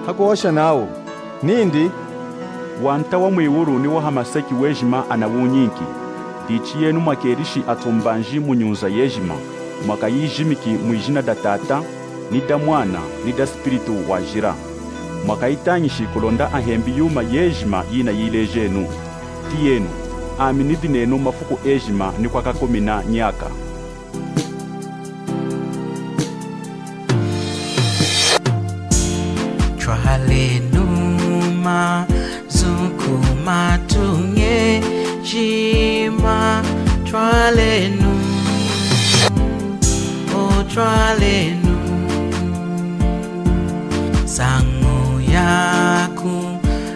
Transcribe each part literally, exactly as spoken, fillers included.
Hakuhosha nawu nindi, Wanta wa mwiwulu ni wa hamaseki wejima anawunyinki. Dichi yenu mwakelishi atumbanji mu nyunza yejima, mwakayijimiki mwijina da Tata, ni da Mwana, ni da Spiritu Wajila. Mwakayitañishi kulonda ahembi yuma yejima yinayilejenu. Tiyenu, ami nidi nenu mafuku ejima ni kwakakumina nyaka. Twalenu mazu ku matuña ejima, twalenu, o twalenu, nsañu yaku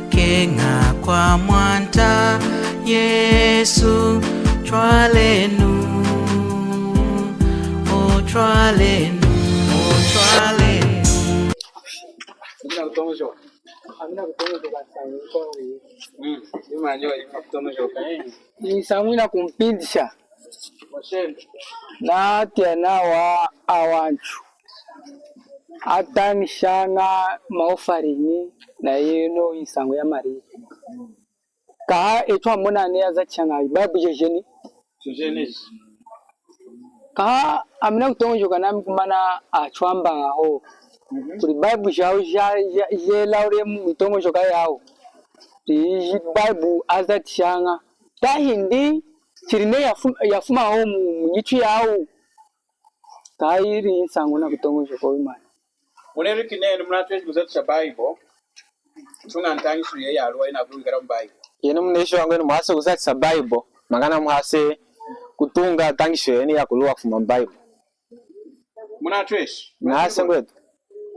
keña kwa Mwanta Yesu, twalenu, o twalenu, o twalenu. Amina kutoñojoka. Amina kutoñojoka nsañu yikwawu iyi. Mm. Imanyo ima kutoñojoka, eh. Nsañu yinakumpindisha. Washenda. Natiya nawa awantu atañishaña ma offering na yinu nsañu ya Maria. Kaha etu amona ni azatishaña Bible jejeni. Jejeni. Kaha amina kutoñojoka nami kumana atwambaña ho. Mhm. Kuli Bible jawu ja, ja, jelaule mu mitoñojoka yawu. Iji Bible azatishaña. Tahindi chili ne yafu-, yafuma ho mu, mu nyitu yawu. Kayili nsañu nakutoñojoka imani. Muneluki nenu munatweshi kuzatisha Bible, tuña ntañishu yeyi yaluwa yinakwilikana mu Bible. Yenu muneshi wangu enu muhase kuzatisha Bible, mangana muhase kutunga ntañishu yenu yakuluwa kufuma mu Bible. Munatweshi. Muhase ngwetu.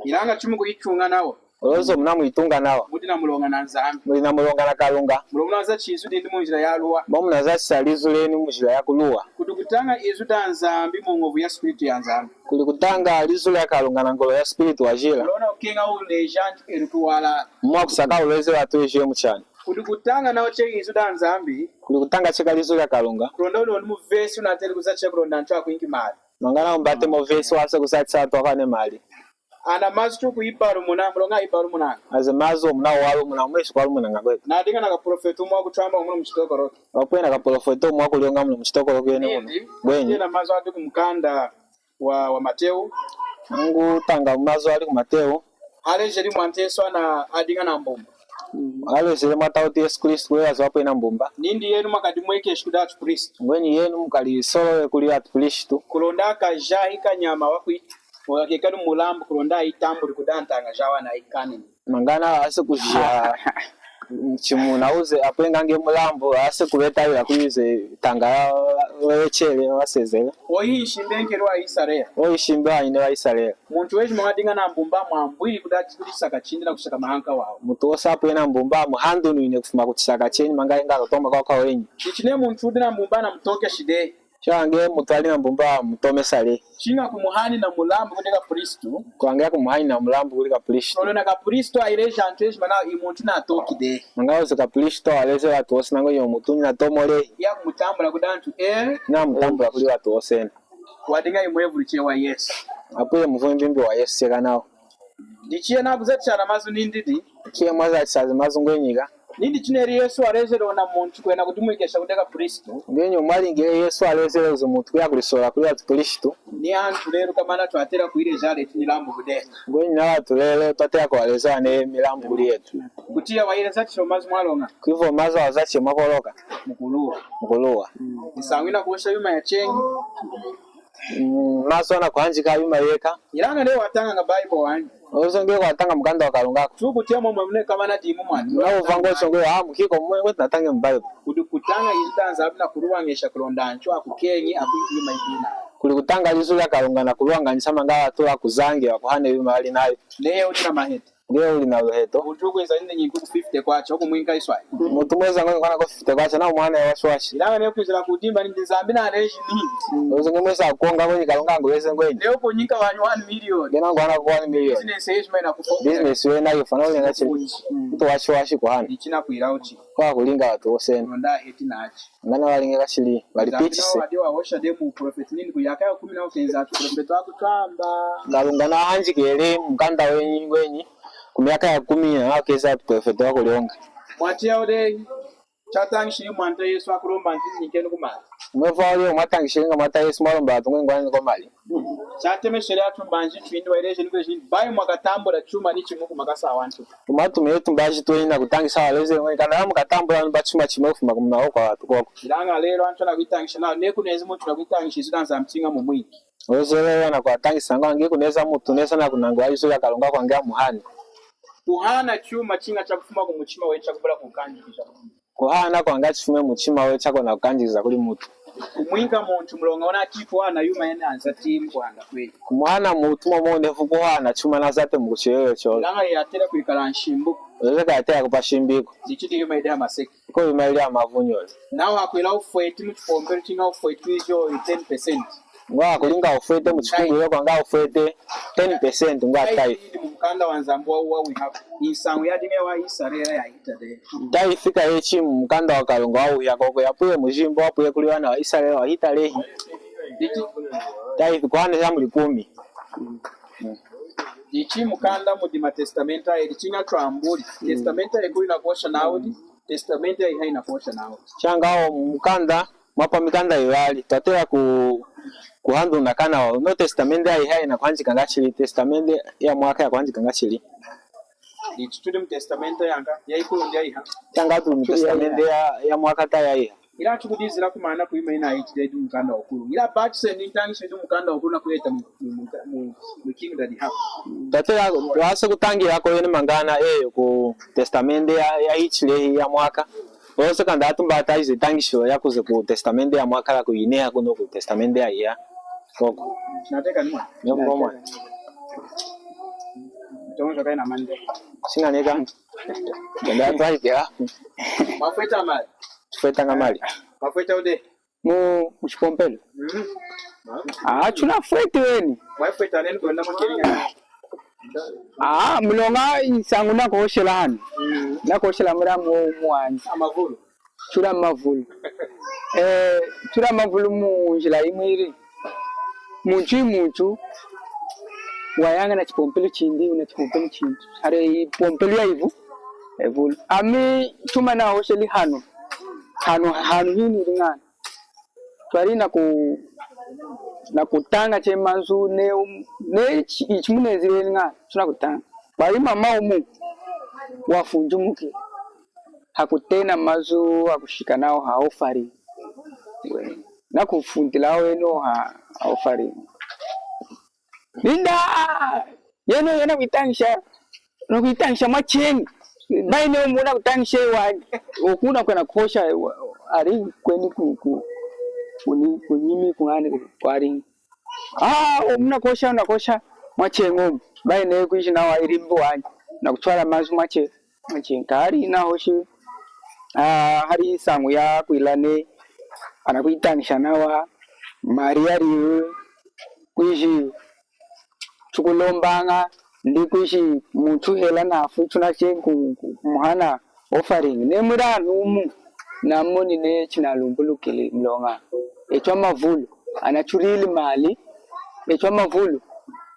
Ilaña chimukuyituña nawa. Oloze munamuyitunga nawa. Mudi na muloña na Nzambi. Mudi na muloña na Kalunga. Muloña munazatisha izu dindi munjila yaluwa. Momu munazatisha izu denu munjila yakuluwa. Kudi kutaña izu da Nzambi mu ñovu ya Spiritu ya Nzambi. Kudi kutaña izu da Kalunga na ngolo ya Spiritu Wajila. Kulonda kukeña uleji antu eluki walala. Mwakusaka ulweze watu eje muchana. Kudi kutaña nawa cheñi izu da Nzambi. Kudi kutaña cheka izu da Kalunga. Kulonda unu mu vesi unateli kuzatisha kulonda antu akwinki mali. Mangana umbate mu vesi wahase kuzatisa watu akwane mali. Ana mazu tukuyibalumuna, muloña ayibalumunaña. Aze mazu omu nawu walumunaña, mweshi kwalumunaña kwetu. Nadiña na kaprofeta wumu wakutwamba muno mu Chitokoloki. Wapwile na kaprofeta wumu wakulonga muno mu Chitokoloki yenu muno. Nindi, ngwenyi. Yena mazu adi ku mukanda wa, wa Mateu. Ngutanga mazu adi ku Mateu. Alejeli Mwanta Yesu ana adiña na mbumba. Alejeli Mwata wetu Yesu Kristu kweyi aze wapwile na mbumba. Nindi yenu mwakadimwekeshi kudi atupristu. Ngwenyi yenu mukalisolola kudi atupristu. Kulonda akajahi kanyama wakwi-, wakekali mulambu kulonda ayitambuli kudi antaña jawu ana ayikanini. Mangana ahase kuja chimuna uze apwengaña mulambu, ahase kubetela kwize tanga wechele wasezele. Oyi nshimbi nkelu wa Isarela. Oyi nshimbi wanyine wa Isarela. Muntu wejima wadiña na mbumba amwambwili kudi, kudi chisaka chindi na kushakama hankawawu. Mutu wose apwile na mbumba amuhandunwine kufuma ku chisaka chenyi mangana atoma kwa kawenyi. Ichi neyi muntu wudi na mbumba anamutookeshi dehi. Chiña nge mutu wudi na mbumba amutomesa dehi. Chiña kumuhanina mulambu kudi kapristu. Kwanga kumuhanina mulambu kudi kapristu. Kulonda kapristu ayileji antu ejima nawu iwu muntu natooki dehi. Mangana uze kapristu aleze watu wose nawu iwu muntu natomo dehi. Hiyakumutambula kudi antu e. Namutambula kudi watu wose. Wadiña mwevulu cheñi wa Yesu. Apwile muvwimbi wa Yesu cheka nawu. Dichi yena akuzatisha ana mazu nindi di. Chiña mwazatisa aze mazu ngwenyi ka. Nindi chineli Yesu walejeli ona muntu kwenda kudimwekesha kudi kapristu. Ngwenyi mwalingile Yesu alejeli uze muntu kuya kulisolola kudi atupristu. Ni antu lelu komana twatela kuyileja eti nilambu kudi etu. Ngwenyi na watu lelu twatela kuwaleza ane milambu kudi etu. Kutiya wayileja chisho mazu mwaloña. Kwivwa mazu awazatisha mwakoloka. Mukuluwa. Mukuluwa. Nsañu yinakuhosha yuma yacheñi. Mm, mazu anakuhanjika yuma yeka. Ilaña neyi watañaña Bible wanyi. Oloze nge kwataña mukanda wa Kalunga ku. Tukutiya mwomwo mune kamana dimu mwani. Nawuvangu ocho nge, ah, mukiko mwe, mwe tunatañi mu Bible. Kudi kutaña izu da Nzambi nakuluwañesha kulonda antu akukeñi akwinki yuma yidi nayo. Kudi kutaña izu da Kalunga nakuluwañanyisha mangana atula akuzange akuhane yuma ali nayo. Neyi wudi na maheta. Nge wudi na luheto. Muntu wukwinza nindi nyinkuku fifty kwacha, wukumwinka iswayi. Muntu mweza ngwenyi kwana ko fifty kwacha, na umwana ya washiwashi. Ilaña neyi kwizila kudimba nindi Nzambi naleji nindi. Uze nge mweza kukonga ngwenyi Kalunga ngweze ngwenyi. Neyi wukunyinka wanyi one million. Nge na ngwana ku one million. Business yejima yinakufwa. Business yena yifwa na ulenga chili. Muntu washiwashi kuhana. Ichi nakwila uchi. Kwa kulinga watu wose. Kulonda aheti nachi. Ngana walinga kashili, bali Nzambi pichise. Nawa wadi wahosha dehi mu prophet nindi kuyaka ya kumi na ukenza atu prophet wakutwamba. Kalunga nahanjikile mukanda wenyi wenyi. Ku myaka ya kumi na, akeza atu prefeto wa kulonga. Mwatiya udi, chatañishili Mwanta Yesu akulomba nti nyinkenu ku mali. Mwevwa uli mwatañishili nga Mwanta Yesu mwalomba atu ngwenyi ngwani kwa mali. Chatemesheli atumbanji twindi waileje ni kweji bayi mwakatambula chuma ni chimu ku makasa awantu. Umatumile tumbaji twenyi na kutañisha waleze ngwenyi kana mukatambula ni ba chuma chimwe kufuma ku maboko a watu koko. Ilaña lelo antu anakwitañisha nawu neyi kunenzi muntu nakwitañisha izu da Nzambi chiña mumwinki. Oze lelo anakwatañisha ngwenyi kunenza muntu neza na kunangula izu da Kalunga kwanga amuhani. Kuhana chuma chiña chakufuma ku muchima weyi chakubula kukanjikisha. Kuhana kwanga chifume muchima weyi chakona kukanjikiza kuli mutu. Kumwinka muntu muloña wuna ati kuhana yuma yena anzati mukuhana kweyi. Kumuhana mutu momo nevu kuhana chuma nazati mukuchilele cholo. Ilaña yatela kwikala nshimbu. Oze kayatela kupa shimbiku. Dichi di yuma yidi hamaseki. Ko yuma yili hamavu nyole. Nawa akwila ufweti mu chipompelu chiña ufweti ijo ten percent. Ngwa kulinga ufwete mu chikumbilo kwanga ufwete ten percent ngwa tithe. Tithe mu mukanda wa Nzambi wa, wa wihaku. Nsañu yadiña ya Isarela yahita dehi. Tithe kayechi mu mukanda wa Kalunga wa wihaku, yapwile mujimbo wapwile kuli wana wa Isarela wahita dehi. Dichi tithe kuhana sha muli kumi. Dichi mukanda mudi ma testamenta ayi, dichi chiña twambuli. Testamenta yikulu yinakuhosha nawudi, testamenta yayiha yinakuhosha nawudi. Changa awo mukanda, mwapwa mikanda yivali, twatela ku, kuhanduna kana wa, no testamenta yayiha yinakuhanjika ngachili, testamenta ya mwaka yakuhanjika ngachili. Dichi tudi mu testamenta yanga, yayikulu ndi yayiha. Changa tudi mu testamenta ya, ya mwaka ta yayiha. Ila tukudizila kumana kuyuma yina ichi dehi mukanda wakulu. Ila bachi sendi ntañisha ndi mukanda wakulu na kuyeta mu, mu, mu, mu, mu King Daddy Hub. Tatela wase kutañila ko yene mangana eyo ku testamenta ya, ya ichi dehi ya mwaka. Ose kanda atumbata ize tañisho ya kuze ku testamenta ya mwaka la kuyineha kuno ku testamenta ya iya. Koko. Nateka ni mwa. Ni mwa. Tongo kaina mande. Singa neka. Nda atwaike ha. Mafweta mali. Tufwetanga mali. Mafweta ude. Mu, mu chipompelu. Mm. Ah, tunafweti weni. Mwafweta neni kwenda mwakelinga. Ah, muloña nsañu nakuhoshela hanu. Mm. Nakuhoshela mura mu, mu wanyi. Amavulu. Tula mavulu. Eh, tula mavulu mu njila yimwili. Muntu hi muntu wayaña na chipompelu chindi, wuna chipompelu chindi. Hali pompelu ya ivu, ivulu. Ami chuma nahosheli hanu. Hanu, hanu hinu hili ñana. Twali na ku, na kutaña che mazu ne, ne chi, ichi munenzile ñana. Tunakutaña. Bali mama umu wafunjumuki. Hakutena mazu akushika nawu ha offering. We, nakufuntila weno ha, ha offering. Linda, yeno yena kuyitañisha, nakuyitañisha mwacheñi. Bayi ne umu nakutañisha wanyi. Oku nakwenda kuhosha, wa, ali kweni ku, ku, kuni, kunyimi kuñani kwali. Ah, omu nakuhosha, nakuhosha mwacheñi omu. Bayi ne kwiji nawa ilimbu wanyi. Nakutwala mazu mwache. Chinkali nahoshi, ah, hali nsañu ya kwila ne, anakuyitañisha nawa, Maria liu, kwiji tukulombaña, ndi kwiji muntu hela nafwi tunache ku, ku, kumuhana offering. Ne muli anu umu, namoni ne chinalumbulukili muloña. Etu amavulu, anatulili mali, etu amavulu,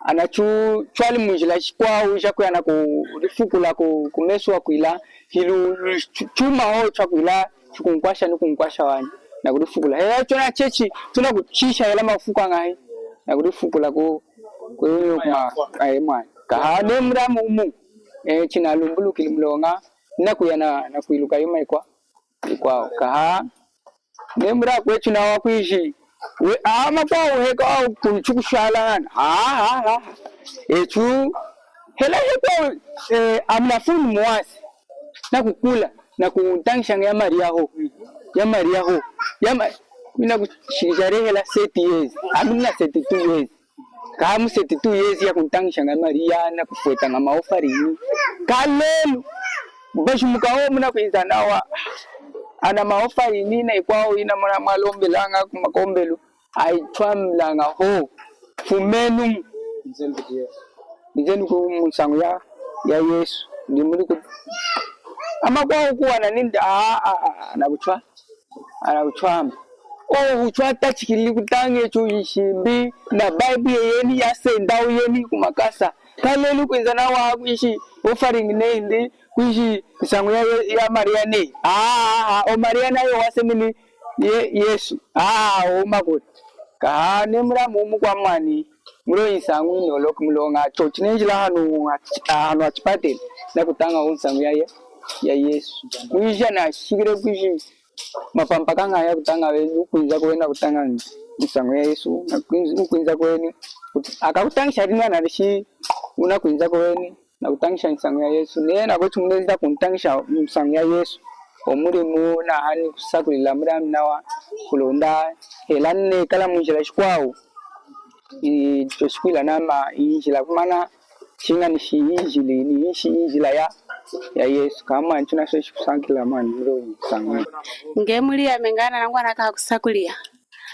anatu, twali munjila jikwawu jakuya nakudifukula ku, ku mesu akwila, hilu, chu, chuma ho chakwila, chikunkwasha ni kunkwasha wanyi, nakudifukula. Hela chona chechi, tunakuchisha hela mafuku añahi, nakudifukula ku, ku, kuma, ayi mwani. Kaha ne muli amu umu, eh, chinalumbulukili muloña, nakuya na, nakwiluka yuma yikwa, yikwawu. Kaha, ne muli akwetu nawa kwiji. We, amakwawu heka awu kunchukushala hana. Ha, ha, ha, ha. Etu, hela heka, eh, amunafuni muwasi. Nakukula, nakuntañishaña ya Maria ho. Ya Maria ho. Ya ma, mina kushikija hela thirty years. Ami na thirty-two years. Kaha mu thirty-two years yakuntañishaña Maria nakufwetaña ma offering. Kalelu, bajumuka ho munakwinza nawa. Ana ma offering na yikwawu yina muna mwalombelaña ku makombelu. Ayitwamilaña ho. Fumenu. Nzenu ku mu nsañu ya, ya Yesu. Ndi muli ku. Amakwawu kuwana nindi, a, a, a, anakutwa. Anakutwama. Ohu twatachikili kutaña etu nshimbi na Bible yeyeni yasendawu yeni kumakasa. Kalelu kwinza nawa kwishi offering neyi ndi kwishi nsañu ya, ya Maria neyi. Aa, o Maria naye wasemeni ye, Yesu. Aa, o makoti. Kaha ne mulamu mukwamwani. Muloña nsañu yinoloki muloña chochi nenjila hanu, hanu hachipatela nakutañahu nsañu ya, ya, ya Yesu. Kwiji nashikile kwiji mapampa kañahi akutaña vene, ukwinza kwenu nakutaña nsañu ya Yesu, nakwinza, ukwinza kwenu. Akakutañisha hadi nana dishi unakwinza kwenu. Nakutañisha nsañu ya Yesu. Neyi nakwetu munenzi nakuntañisha nsañu ya Yesu. O mudimu nahani kusakwilila mudi ami nawa kulonda hela nekala munjila jikwawu. I, chochikwila nama injila kumana chiña ni shi injili, ni shi injila ya, ya Yesu. Kama nchuna shoshi kusakwilila mani mudi nsañu. Nge mudi ami ngana nangwa naka kusakwilila.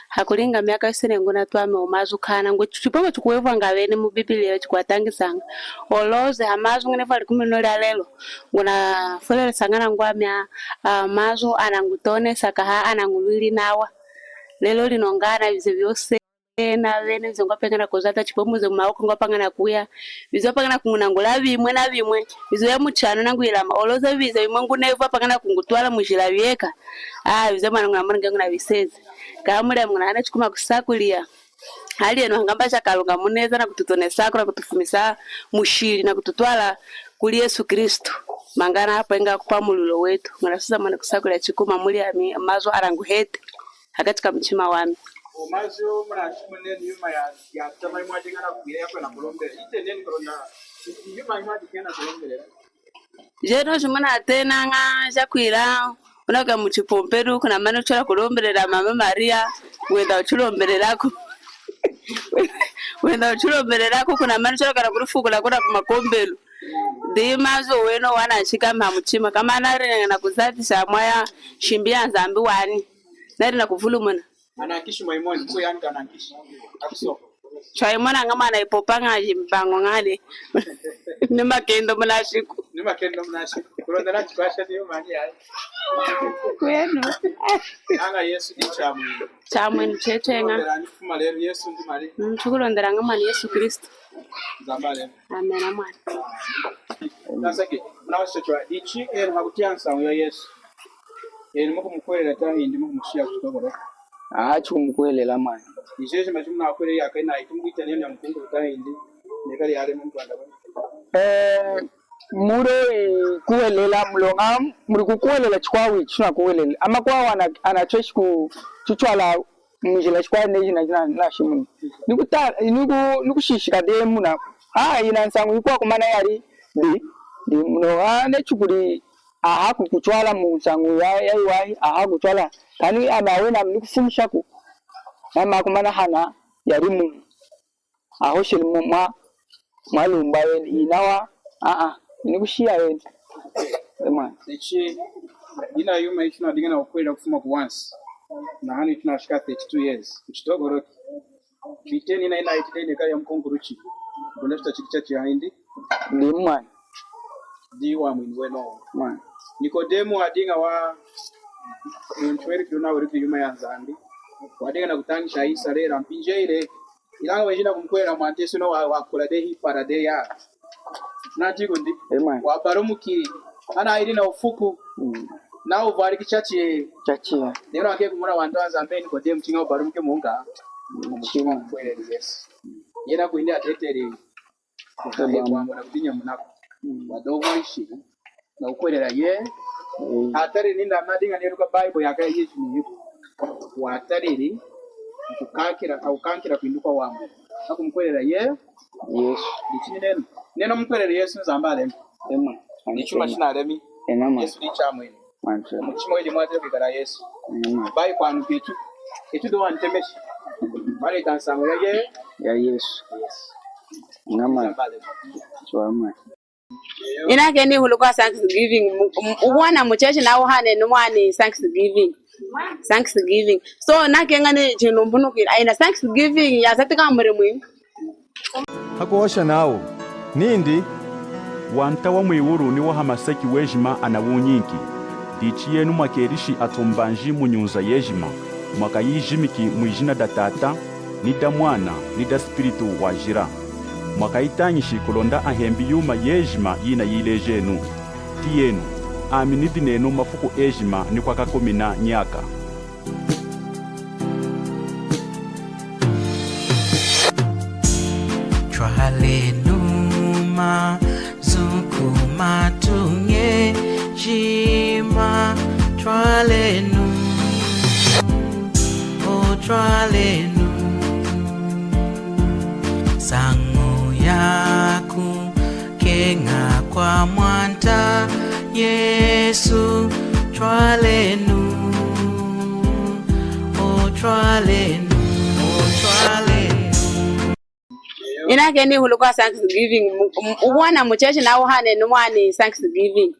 Hakulinga myaka yose nengu natwame o mazu kana ngwe chipwe chikuwevwanga vene mu Biblia chikwatañisaña. Oloze ha mazu ngunevwali kumino lya lelo. Ngunafwelelesaña nangwami a, a mazu anangutonesa kaha anangulwili nawa. Lelo lino ngana vize vyose na vene vize ngwapengana kuzata chipwe muze mumawoko ngwapangana kuya. Vize wapangana kungunangula vimwe na vimwe. Vize ya muchano nangwilama. Oloze vize vimwe ngunevwa pangana kungutwala mujila vyeka. A, vize mwana ngunamonenge ngunaviseze. Kamulya mwana hana chikuma kusakwilila. Hali enu hangamba cha Kalunga muneza nakututonesaku nakutufumisa mushili nakututwala kuli Yesu Kristu. Mangana apwenga kupwa mululo wetu. Ngunasuza mwana kusakwilila chikuma mudi ami mazu ananguhete hakachi ka muchima wami. O mazu munashimuni nenu yuma ya, yatama yimwadiña nakwila yakwenda kulombela. Ite nenu kulonda yuma yimwadiña nakulombelela. Jeno jimunatenaña jakwila, unakuya muchipompelu, kunamani uchola kulombelela Mama Maria, wenda uchilombelelaku. Wenda uchilombelelaku, kunamani uchola kana kulifukula kuna kumakombelu. Dimazu weno wanashika mha muchima, kama nali nakuzatisha mwaya nshimbi ya Nzambi wani. Nali nakuvulumuna. Anankishi mwayimoni, mukuyani kanankishi. Akusoka. Chwayimonanga mwana ipopaña jimbango ñani. Ni makendo munashiku. Ni makendo munashiku. Kulonda nachikwasha niyo mani yayi. Kwenu. Nanga Yesu ni Chamwinu. Chamwinu checheña. Kulondela ni fuma lelu Yesu ndi mali. Mm, tukulondelaña mwana Yesu Kristu. Zambale. Amena mwana. Nasake, muna wasachwa, ichi enu hakutiya nsañu ya Yesu. Enu mukumukuhwelela tahindi mukumushiya kuchitokoloki? Aa, chikumukuhwelela mwana. Ichi chuma chimunakuhwelela yaka inayi, chimukwita nenu ya mukungulu tahindi nekali yale mu Rwanda bwe? Eh, mudi kuhwelela muloña, mudi kukuhwelela chikwawu ichi chinakuhwelela. Amakwawu ana, anatweshi ku, chuchwala munjila chikwawu neyi jina, jina, nashimuni. Nikuta, niku, nikushishika dehi muna. Aa, ina nsañu yikwawu kumana yali, di, di, muno, aa, neyi chikudi, aha kukuchwala mu nsañu ya, yayiwahi, aha kuchwala. Kani ami awena ami nikufumishaku. Nami akumana hana yali mu. Ahosheli mu, mwa, mwa lumba yeni. Inawa, aa, nikushiya yeni. Emwa. Ichi, ina yuma ichi nadiña nakukuhwelela kufuma ku once. Na hanu ichi nashika thirty-two years. Kuchitokoloki. Fiteni na ina itide nekali ya mukunguluchi. Kulonda chita chiki chachi ya indi. Ndi mwana. Ndi wamwinu wenowu. Mwana. Nikodemu wadiña wa muntu weri kuyona weri kuyuma ya Nzambi. Wadiña nakutañisha Isarela mpinji yayile. Ilaña wenjili nakumukuhwelela Mwanta Yesu na wa, wakula dehi para dehi ya. Nati kundi. Amen. Wabalumukili. Ana ili na ufuku. Mm. Na uvwaliki chachi. Chachi. Lelo akeñi kumona wantu anza ambe Nikodemu chiña ubalumuke munka. Mm. Muchima mukuhwelela Yesu. Yena kwindi atetele. Kutaye kwambo na kutinya munako. Mm. Wadogo ishi. Na kukuhwelela ye. Mm. Atalili nindi nadiña neluka Bible yaka Yesu ni yuko. Watalili kukankila, akukankila kwindi kwa wambo. Nakumukuhwelela ye. Yesu. Ichi nenu. Nenu mukuhwelela Yesu Nzambi alemi. Ema. Ni chuma chinalemi. Ema. Yesu ni Chamwinu. Mwanche. Muchima widi mwatela kwikala Yesu. Ema. Bayi kwanu ketu. Etu do wantemeshi. Baleta nsañu ya ye. Ya Yesu. Yes. Ema. Nzambi alemi. Chwama. Ina keni hulu kwa Thanksgiving. Mu-, mu-, ukwana mu church na uhane ni mwani Thanksgiving. Thanksgiving. So, nakeña ni chinu mbunukila. Aina Thanksgiving ya zatika muli mwini. Hakuhosha nawu nindi, Wanta wa mwiwulu ni wa hamaseki wejima anawunyinki. Dichi yenu mwakelishi atumbanji mu nyunza yejima, mwakayijimiki mwijina da Tata, ni da Mwana, ni da Spiritu Wajila. Mwakayitañishi kulonda ahembi yuma yejima yinayilejenu. Tiyenu, ami nidi nenu mafuku ejima ni kwakakumina nyaka. Twalenu mazu ku matuñu ejima, twalenu, o twalenu, nsañu yaku keña kwa Mwanta Yesu, twalenu, o twalenu, o twalenu. Inakeni hulu kwa Thanksgiving, mu-, mu-, ukwana mu church nawu hanenu mwani Thanksgiving.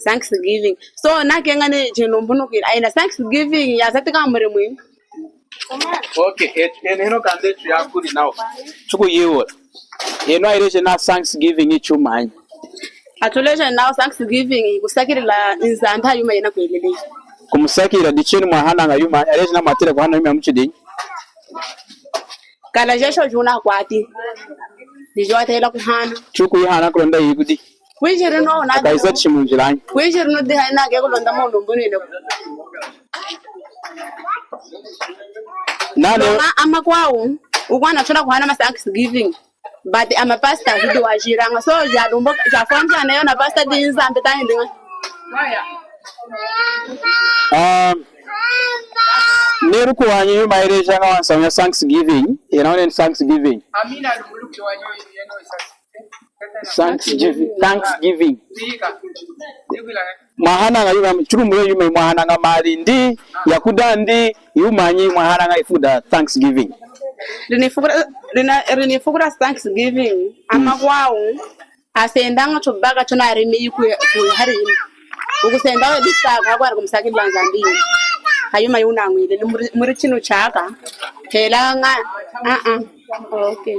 Thanksgiving. So, nakeña ni chinumbunukila. Ayina Thanksgiving, yazatika muli mwini. Okay, et-, enu hino kande tuyakuli nawu. Tukuyihula. Enu ayileji na Thanksgiving ichumanyi? Atuleji nawu Thanksgiving, kusakilila Nzambi ha yuma yinakweleleyi. Kumusakilila, dichi enu mwahanaña yumanyi? Ayileji na mwatela kuhana yuma yamuchidinyi? Kala jesho junakwati. Nijo watela kuhana. Tukuyihana kulonda yikudi. Kwijiri no, na- Akayiza chimunjilanyi. Kwijiri no, diha ina ke kulonda mu lumbu nene. Nane. Loma amakwawu, ukwana tuna kuhana ma Thanksgiving. But ama pastors diwu ajilaña. So, jalumbu, jafwamfwana nawu na pastor di Nzambi tahindi ñahi. Um, neluki wanyi yuma ayilejaña wansañu ya Thanksgiving. Yena wuneni Thanksgiving. Thanksgiving. Thanksgiving. Mwahanaña yuma, chulumbulula yuma mwahanaña mali ndi, yakuda ndi, yumanyi mwahanaña ifuku da Thanksgiving. Linifuku da, lina, linifuku da Thanksgiving, amakwawu, asendaña tubaka tunalimi ku, ku hari. Ukusenda we bisaka, hakwari kumusakilila Nzambi. Ha yuma yunañwilili, muli, muli chinu chaka. Hela ña, ah, ah. Okay.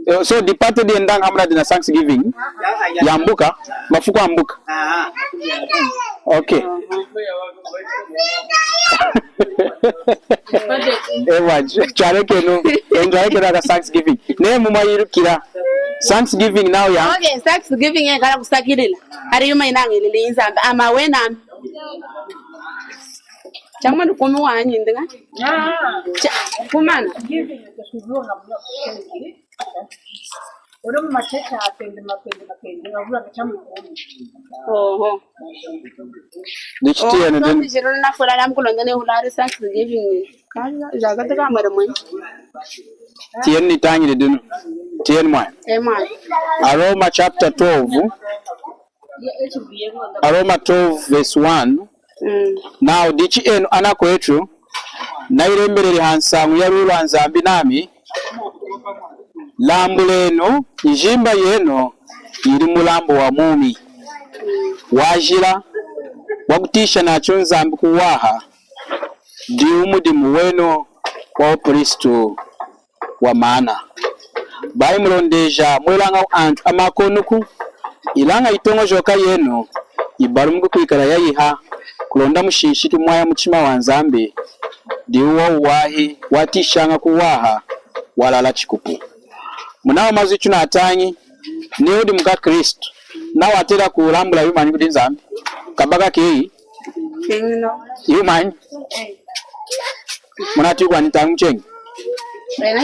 Eh, so, departed yendaña hamu nadi na Thanksgiving. Yambuka, mafuku ambuka. Okay. Ewa, ch-, chalekenu. Enjoy kenu aka Thanksgiving. Neyi mumwayilukila. Thanksgiving nawu ya. Okay, Thanksgiving yekala kusakilila. Hari yuma yinañwilili Nzambi. Ama wena. Chamwe lukumi wanyi, ndiña? Cha-, kumana. Oho. Dichi tiyenu dinu. Tiyenu nitañili dinu. Tiyenu mwani. Eh, mwani. Aroma chapter twelve. Aroma twelve verse one. Mm. Nawu dichi enu anakwetu, nayilembeleli ha nsañu ya luwi lwa Nzambi nami, lambulenu, njimba yenu yidi mulambu wa mumi, wajila, wakutiyisha nachu Nzambi kuwaha, diwu mudimu wenu wa wuprisiti wa maana. Bayi mulondeja mwelaña antu amakonuku, ilaña yitoñojoka yenu yibalumuki kwikala yayiha, kulonda mushinshiki mwaya muchima wa Nzambi, diwu wawuwahi, watiyishaña kuwaha, walala chikupu. Munawa mazu itunatañi, neyi wudi mukwaKristu, nawa watela kulambula yumanyi kudi Nzambi? Kabaka keyi? Yumanyi? Munatiyi kwani ntañu cheñi.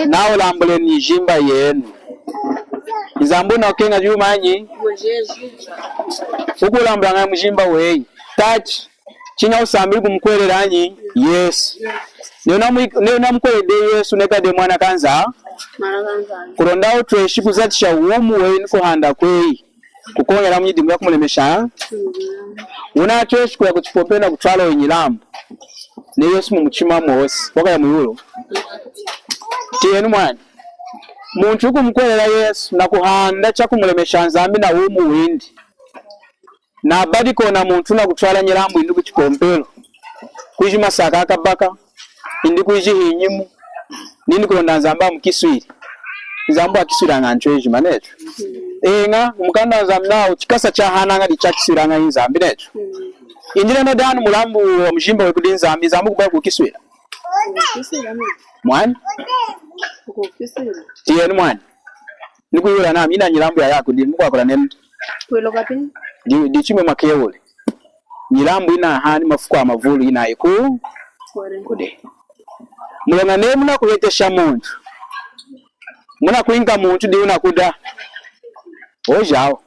Nawu lambulenu njimba yenu. Nzambi wunakukeña yumanyi? Wukulambulaña mujimba weyi. Tachi, chiña wusambili kumukuhwelela anyi? Yesu. Neyi wunamu-, neyi wunamukuhweleli Yesu, wunekali dehi mwana kaNza-, kulonda wutweshi kuzatisha wumi weyi ni kuhanda kweyi. Kukoñela munyidimu ya kumulemesha. Wunatweshi kuya kuchipompelu nakutwala nyilambu. Neyi Yesu mumuchima mwosi, wakaya mwiwulu. Tiyenu mwani. Muntu wukumukuhwelela Yesu nakuhanda chakumulemesha Nzambi na wumi windi, nabadiki ona muntu nakutwala nyilambu yindi kuchipompelu, kwiji masaka akabaka, indi kwiji hinyimu, nindi kulonda Nzambi amukiswili. Nzambi wakiswilaña antu ejima, netu. Eña, mukanda wa Nzambi nawu chikasa chahanaña dichakiswilaña Nzambi netu. Indi nenu dinu mulambu wa mujimba weyi kudi Nzambi, Nzambi kubula kukiswila. Mwani? Tiyenu mwani. Nikwihula nami, ina nyilambu yayaku, ndi mukwakula nenu. Di, dichimwe makewule. Nyilambu inahani mafuku amavulu inayi ku, kude. Muloña neyi munakuhetesha muntu. Munakwinka muntu diyi wunakuda. Ojawu.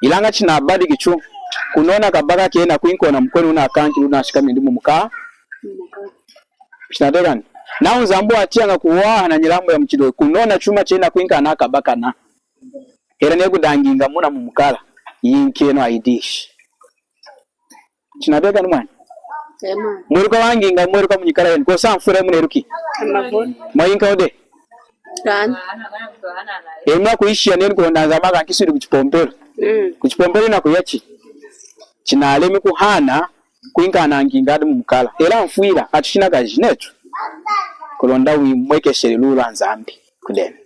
Ilaña chinabadiki chu. Kunona kabaka kena kwinka ona mukwenu wunakankili wunashakami nindi mumuka. Chinatiyakani. Nawu Nzambi watiyaña kuwaha na nyilambu ya muchidiwu. Kunona chuma chena kwinka na kabaka na. Hela neyi kudaña ñinga muna mumukala. Yinkenu ayidishi. Chinatiyakani mwani. Mweluka wañinga, mweluka munyikala yenu. Kosa mfura muneluki. Mwayinka wude. Enu mwakuyishiya nenu kulonda Nzambi akankiswili kuchipompelu. Kuchipompelu inakuyachi. Chinalemi kuhana, kwinka na ñinga adi mumukala. Hela mfwila, atu chinakaji netu. Kulonda wimwekesheli luwi lwa Nzambi. Kudenu.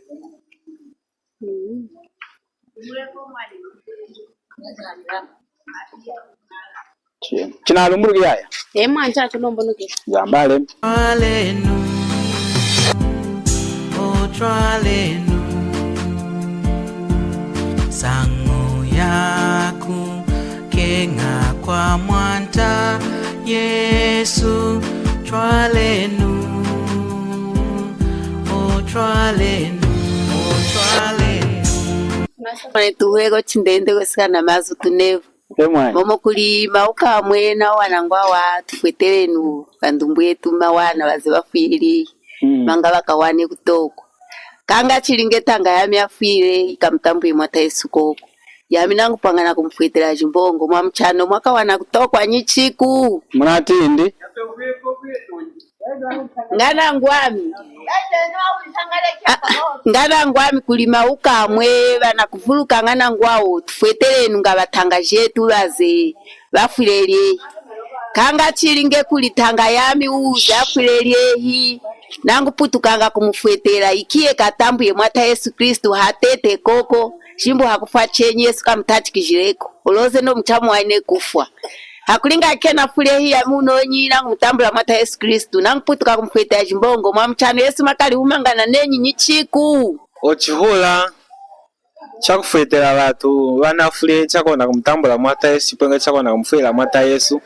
Chi-, chinalumbuluki yaya. Emwa ncha tunombonoke. Zambale. Twalenu, o twalenu, nsañu yakukeña kwa Mwanta Yesu, twalenu, o twalenu, o twalenu. Mane tuhweko chindende kwesekana mazu tunevu. Emwani. Momo kuli mauka amwena wana ngwawa tufwetelenu pandumbu yetu mawana waze bafwili. Mm. Manga bakawane kutoko. Kanga chili nge tanga yami afwile ikamutambwile Mwata Yesu koko. Yami nangupwaña na kumufwetela jimbongo mwamuchano mwakawana kutokwa nyichiku. Munatindi. Ngana ngwami. A, ngana ngwami kuli mauka amwe, banakuvuluka ngana ngwawo, tufwetelenu nga batanga jetu baze, bafwile lyehi. Kanga chili nge kuli tanga yami uze afwile lyehi, nanguputukanga kumufwetela, ikiye katambwiye Mwata Yesu Kristu hatete koko, shimbu hakufwa chenyi Yesu kamutachikijileko, oloze no muchamu waine kufwa. Hakulinga kena fwile hi yami unonyi, nangumutambula Mwata Yesu Kristu, nanguputuka kumufwetela jimbongo, mwamuchano Yesu makali umangana nenyi nyichiku. Ochihula chakufwetela batu banafwile chakona kumutambula Mwata Yesu, chipwenge chakona kumufwila Mwata Yesu,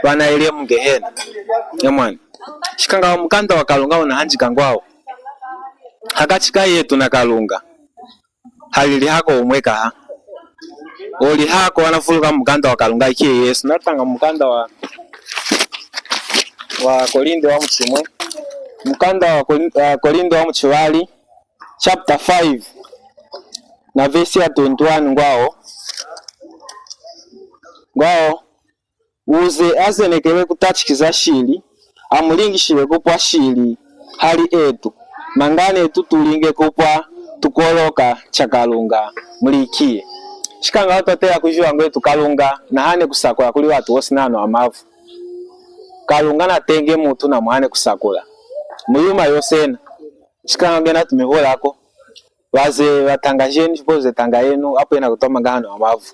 banaile mu Gehena. Emwani. Shikanga mukanda wa Kalunga unahanjika ngwawo. Hakachi ka yetu na Kalunga. Hali lihako umwe kaha. Olihako wanavuluka mukanda wa Kalunga ikiye Yesu. Natanga mukanda wa, wa Kolinde wa muchimwe. Mukanda wa Koli-, wa Kolinde wa muchivali, chapter five, na verse ya twenty-one ngwawo. Ngwawo. Uze azenekele kutachikiza shili, amulingishile kupwa shili hali etu, mangana etu tulinge kupwa tukwoloka cha Kalunga muli ikiye. Shikanga watwatela kujiwa ngwetu Kalunga nahane kusakula kuli watu wose nano amavu. Kalunga natenge mutu namuhane kusakula muyuma yosena. Shikanga ngena tumihulako. Baze batanga jenu, chipoze tanga yenu, apo yena kutoma ngahano amavu.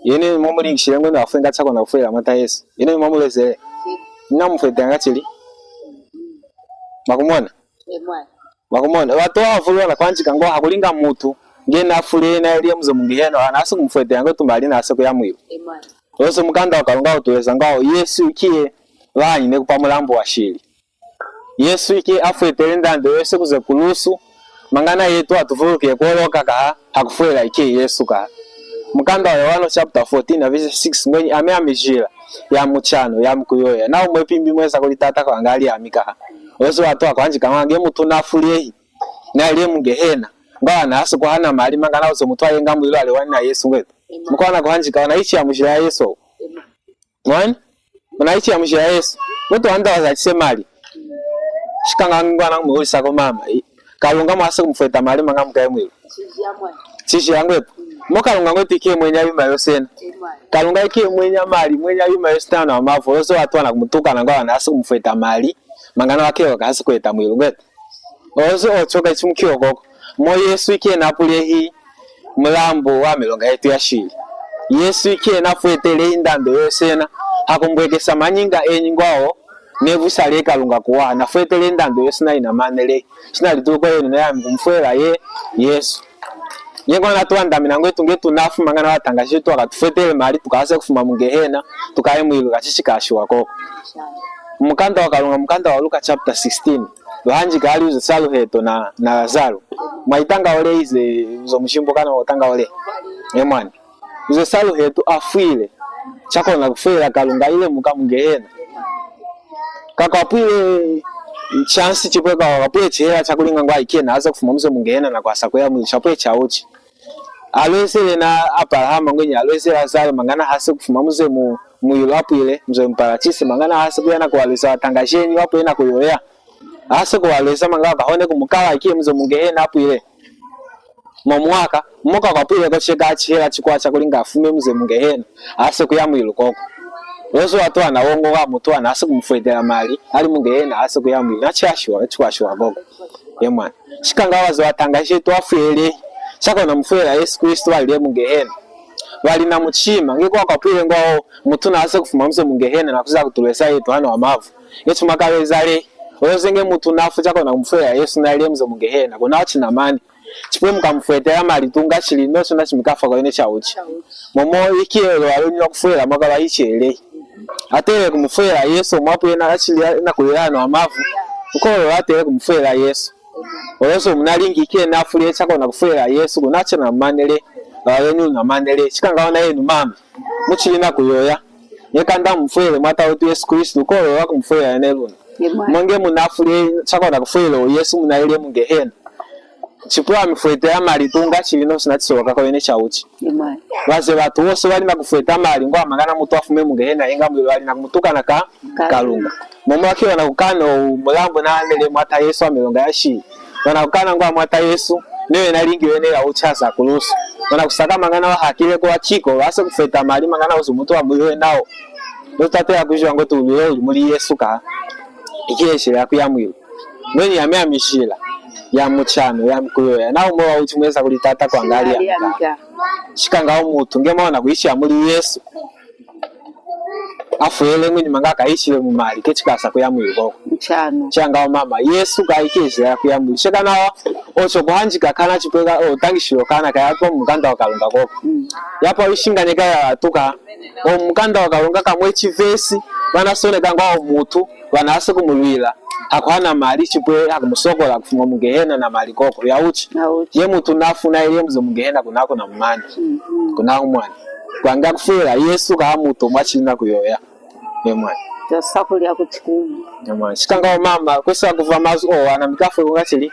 Yenu mwamulingishile ngwenu afwenga chakona kufwela Mwata Yesu. Yenu mwamulezele. Nina mufwete anga chili. Mwakumona? Mwakumona? Watu wavulu wana kwanjika ngo hakulinga mutu. Ngena afule na elie muzo mu Gehena, ana asu kumufwete anga tumali na asu kuya mwilu. Oso mukanda wa Kalunga utuleza ngao Yesu ikiye vanyine kupa mulambu wa shili. Yesu ikiye afwetele ndando yose kuze kulusu, mangana yetu atuvuluke kwoloka kaha, hakufwela ikiye Yesu kaha. Mukanda wa Yohana chapter fourteen na verse six ngwenyi, ami ami jila, yami muchano, yami kuyoya. Na umwe pimbi mwesa kuli Tata kwanga ali ami kaha. Oso watu akwanjika nge mutu nafulehi, na ile mu Gehena. Ngwana asu kuhana mali, mangana uso mutu ayenga mwilu alewani na Yesu ngwetu. Mukwana kuhanjika, wana ichi ya mujila Yesu. Mwani? Muna ichi ya mujila Yesu. Mutu wanda wazachise mali. Shikanga ngwana ngumuhulisako mama. I-, Kalunga mwasa kumufweta mali manga mukaye mwilu. Chishi ya ngwetu. Mo Kalunga ngwetu ikiye mwenya yuma yosena. Kalunga ikiye mwenya mali, mwenya yuma yosena na mavu. Oso watu wana kumutuka na ngwana asu kumufweta mali. Mangana wakewa kahasi kweta mwilu ngwetu. Oso ochoka ichi mukiyo koko. Mo Yesu ikiye napule hi. Mulambu wa milonga yetu ya shili. Yesu ikiye nafwetele indando yosena, hakumbwekesa manyinga enyi ngwavo, nevwisa lye Kalunga kuwaha, nafwetele indando yosena yinamanele. Shina lituko yenu na yami kumfwela ye Yesu. Nye kwana tuwandamina ngwetu nge tunafu mangana watanga jetu wakatufwetele mali tukahase kufuma mu Gehena, tukaye mwilu kachichi kashiwa koko. Mukanda wa Kalunga, mukanda wa Luka chapter sixteen, luhanjika hali uze salu heto na, na Lazaro. Mwaitanga ole ize uzo mushimbo kana utanga ole. E mwani. Uze salu heto afwile. Chakona kufwela Kalunga ile muka mu Gehena. Kakwapwile chance chipwe ka, kakwapwile chihela chakulinga ngwa ikiye na hase kufuma muze mu Gehena na kuhasa kuya mwilu chapwe chauchi. Alwezele na Abrahama ngwenyi alwezele Lazaro mangana hase kufuma muze mu, mwilu apwile, muze mu paratise, mangana hase kuya na kuwalweza watanga jenyi wapwile na kuyoya. Hase kuwalweza mangana kahone kumukala ikiye muze mu Gehena apwile. Mwomwo mwaka, moka kwapwile ko cheka chihela chikwacha kulinga afume muze mu Gehena, hase kuya mwilu koko. Lozo watu anawongoka mutu ana hase kumufwetela mali, ali mu Gehena, hase kuya mwilu. Nachiashiwa, chikwashiwa koko. E mwani. Shikanga waze watanga jetu afwele, chakona mufwela Yesu Kristu walile mu Gehena. Wali na muchima, nge kwa kwapwile ngwavo, mutu na hase kufuma muze mu Gehena na kuza kutulweza yetu hano amavu. Yetu makalweza le, oloze nge mutu nafu chakona kumufwela Yesu na ile muze mu Gehena, kuna wachina mani. Chipwe mukamufwetela mali tunga chili no chona chimikafa kwa ine chauchi. Momo ikiye lwalonyi lwa kufwela mwaka lwa ichele. Atele kumufwela Yesu mwapwe na achili na kulela hano amavu. Ukolo atele kumufwela Yesu. Oloze munalingi ikiye nafwile chakona kufwela Yesu, kuna china manele, lwalonyi luna manele. Chikanga ona yenu mama. Muchili na kuyoya. Nye kanda mufwele mwata wetu Yesu Kristu, ukolo wakumufwela ene luna. Mwenge munafwile chakona kufwela Yesu munaile mu Gehena. Chipwe amufwetela mali tunga chili no chona chisoloka kwa ine chauchi. Waze watu wose wali na kufweta mali ngwa mangana mutu afume mu Gehena inga mwilo wali na kumutukana ka Kalunga. Momo wakiwa na kukana mulambu na amele mwata Yesu amilonga ya shili. Wana kukana ngwa mwata Yesu, newe nalingi wene ya uchaza kulusu. Wana kusaka mangana wahakile kwa chiko, wase kufweta mali mangana uzu mutu wa muli wenao. Nutatela kujiwa ngo tulwile uli muli Yesu ka. Ikiye shila ya kuya mwilu. Mweni yami ya mishila, ya muchano, ya mikuyoya. Na umo wa uchi mweza kuli tata kwa ngali ya mika. Shikanga umutu, nge maona kuishi ya muli Yesu. Afwele ngwenyi mangaka ishile mu mali, kechi kasa kuya mwilu koko. Nchano. Changa mama, Yesu ka ikezela kuya mwilu. Sheka nawa, ocho kuhanjika kana chipweka, o tangishilo kana kaya kwa mukanda wa Kalunga koko. Mm. Yapa wishinganyeka ya tuka, o mukanda wa Kalunga kamwe chivesi, wana soneka ngwa o mutu, wana ase kumulwila. Hakuhana mali chipwe, hakumusokola kufuma mu Gehena na mali koko. Ya uchi. Ya uchi. Ye mutu nafuna ile muze mu Gehena kunako na mumani. Mm, mm. Kunako mwani. Kwanga kufwela Yesu ka mutu mwachina kuyoya. Emwe. Tusakulya kuchikuma. Emwe. Shikanga o mama, kwesa kuva mazu o, ana mikafwe kunga chili?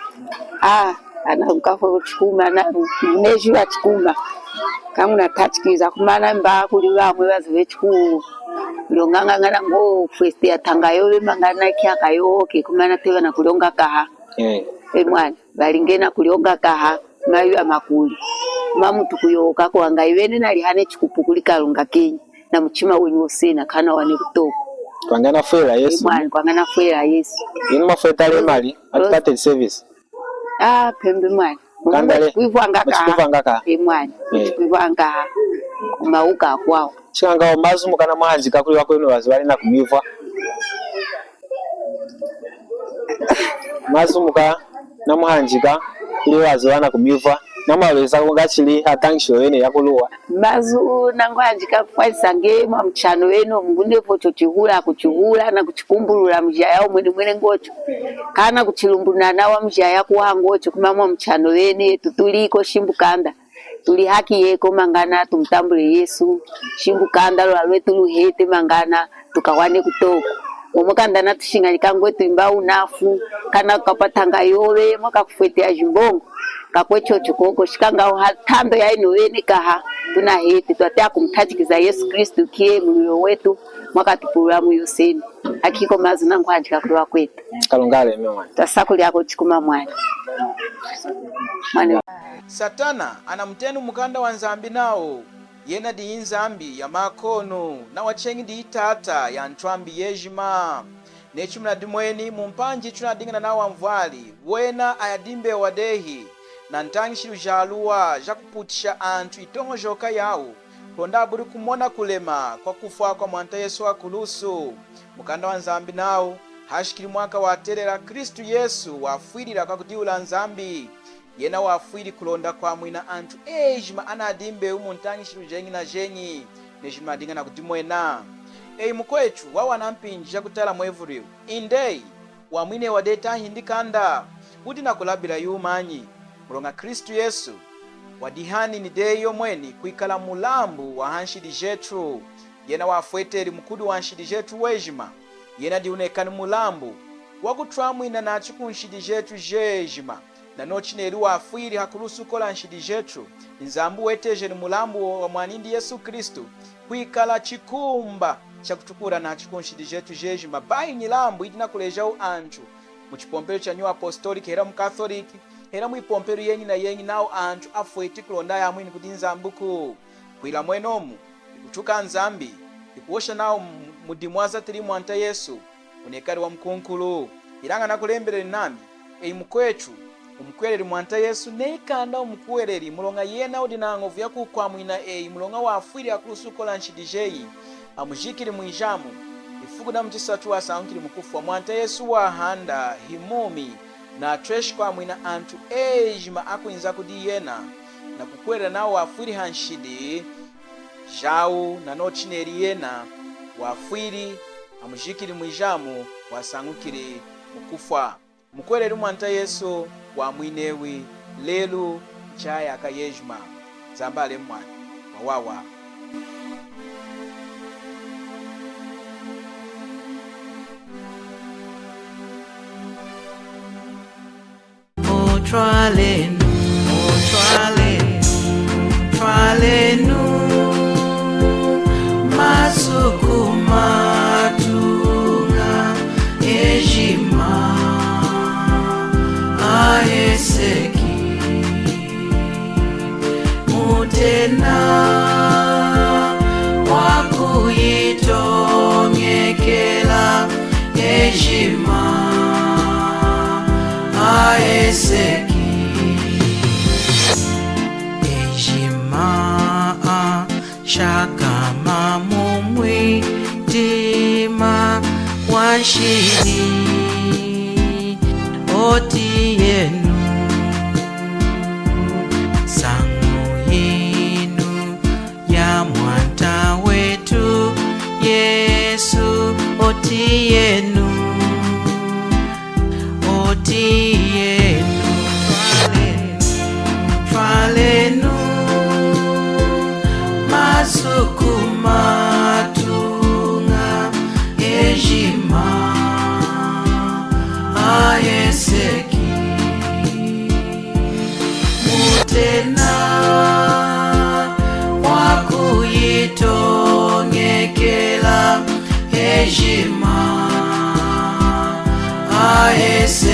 Ah, ana mikafwe kuchikuma, na, neji wa chikuma. Kamu na tachikiza, kumana mba kuli vamwe vazive chikulu. Lyonganga ngana ngo first ya tanga yove mangana kia kayoke, kumana teva na kulonga kaha. Eh. E mwana, valingena kulonga kaha, mayu amakuli. Mamutu kuyoka kwanga ivene nalihane chikupu kuli Kalunga kenyi. Na muchima wenyi wose na kana wane kutoko. Kwanga nafwela Yesu. Mwana, kwanga nafwela Yesu. Inu mafweta le mali, atupate service. Ah, pembe mwana. Kandale. Kuivwanga ka. Kuivwanga ka. E mwana. Eh. Kuivwanga ka. Kumauka kwao. Chikanga o mazu mukana mwahanjika kuli vakwenu vazi vali na kumivwa. Mazu muka namuhanjika kuli vazi vana kumivwa. Namwalweza kunga chili atangishilo yene ya kuluwa. Mazu nanguhanjika kufwalisa nge mwa muchano wenu, mungunevo cho chihula, kuchihula, na kuchikumbulula mujaya umwene mwene ngocho. Kana kuchilumbunana wa mujaya kuwa ngocho, kuma mwa muchano wene, tutuliko shimbu kanda. Tuli haki yeko mangana, tumutambule Yesu. Shimbu kanda lwa lwetu luhete mangana, tukawane kutoko. Momo kanda natushinganyika ngwetu imba unafu, kana kapatanga yove, mwaka kufwete ya jimbongo. Kakwe chocho koko, shikanga uha tando ya ino vene kaha, tunahete, twate akumutachikiza Yesu Kristu kiye mulwilo wetu, mwaka tupulula mu yoseni. Akiko mazu nanguhanjika kuli vakwetu. Kalunga aleme mwana. Tusakulya ko chikuma mwana. Mwana. Satana anamutenu mukanda wa Nzambi nawu, yena diyi nzambi ya makono, nawa cheñi diyi tata ya ntwambi yejima. Neyi chimunadimweni mumpanji chinadiñi nawa nvwali, wena ayadimbewa dehi, na ntañishilu jaluwa jakuputisha antu itoñojoka yawu, kulonda abuli kumona kulema kwa kufwa kwa Mwanta Yesu hakulusu. Mukanda wa Nzambi nawu, hashikili mwaka watelela, Kristu Yesu wafwilili akwakudiwula Nzambi. Yena wafwili kulonda kwamwina antu ejima anadimbewi mu ntañishilu jeñi na jeñi, nejima adiña nakudimwena. Eyi mukwetu, wawana mpinji jakutala mwevulu iwu. Indi eyi, wamwini eyi wadi tahindi kanda? Wudi nakulabila yumanyi? Muloña Kristu Yesu wadihanini dehi yomweni kwikala mulambu wahanshidi jetu. Yena wafweteli mukudi wanshidi jetu wejima. Yena diyi wunekali mulambu wakutwamwina nachu kunshidi jetu jejima. Nanochu chineli wafwili hakulusu kola nshidi jetu, Nzambi wetejeli mulambu wamwanindi Yesu Kristu kwikala chikumba chakutukuula nachu kunshidi jetu jejima. Bayi nyilambu yidi nakulejawu antu muchipompelu cha New Apostolic, hela mu Catholic, hela mwipompelu yeñi na yeñi, nawu antu afweti kulonda ayamwini kudi Nzambiku. Kwila mwenomu, hikutuka Nzambi, hikuhosha nawu mu-, mudimu wazatili Mwanta Yesu wunekali wamukunkulu. Ilaña nakulembeleli nami, eyi mukwetu, wumukuhweleli Mwanta Yesu, neyi kanda wumukuhweleli, muloña yena wudi nañovu yakukwamwina eyi, muloña wafwili hakulusu kola nshidi jeyi, amujikili mwijamu, ifuku damuchisatu wasañukili mukufwa. Mwanta Yesu wahanda, himumi, natweshi kwamwina antu ejima akwinza kudi yena nakukuhwelela nawu wafwili hanshidi jawu, nanochu chineli yena wafwili, amujikili mwijamu, wasañukili mukufwa. Mukuhweleli Mwanta Yesu wamwinewi lelu, nshidi yejima. Nzambi alemi mwani wawawa. Mutwalenu, mutwalenu, mutwalenu, masuku matuña ejima aheseki. Mutena wakuyitoñekela ejima aheseki. Ejima ashakama mumwidima wanshidi. Otiyenu, nsañu yinu ya Mwanta wetu Yesu. Otiyenu, otiyenu, twalenu, twalenu, masuku matuña ejima aheseki. Mutena wakuyitoñekela ejima aheseki.